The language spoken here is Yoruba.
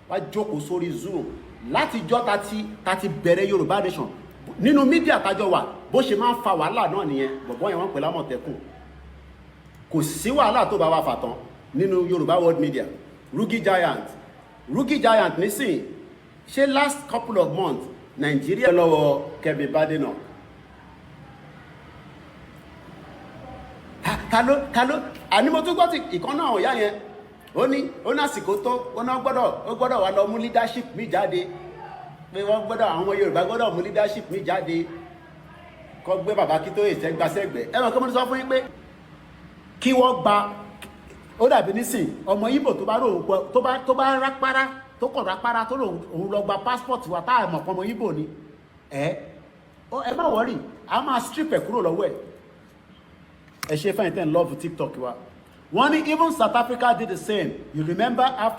Wá jókòó sórí Zoom látijọ́ ta ti bẹ̀rẹ̀ Yorùbá Nation nínú media tájọ wà. Bó ṣe máa ń fa wàhálà náà nìyẹn. Bọ̀bọ́ yẹn, wọ́n pè lámọ̀tẹ́kùn. Kò sí wàhálà tó bá wa fà tán nínú Yorùbá World Media. Rugi Giant, Rugi Giant nísìn, ṣé last couple of months, Nàìjíríà lọ́wọ́ Kẹ́mi Badenoch. Ta ló àní mo tún gbọ́ ti ìkan náà ọ̀yá yẹn. Ó ní àsìkò tó ó náà gbọ́dọ̀, ó gbọ́dọ̀ wá lọ mú leadership mi jáde, pé wọ́n gbọ́dọ̀, àwọn ọmọ Yorùbá gbọ́dọ̀ mú leadership mi jáde, kó gbé bàbá Akíntóyè sẹ́gbàsẹ́gbẹ̀. Ẹ mọ̀ kí mo ti sọ fún yín pé kí wọ́n gba, ó dàbí nísìn, ọmọ Ìgbò tó bá rò ó tó bá rápárá, tó kọ̀ rápárá, tó lòun òun lọ gba passport wa, tá a mọ̀ pọ̀ ọmọ Ìgbò ni. Ẹ má worry, a máa strip ẹ̀ kúrò lọ́wọ́ ẹ̀. Ẹ ṣe fẹ́yìn tẹ́ ń love TikTok wa. Wọ́n ní even South Africa did the same, you remember after.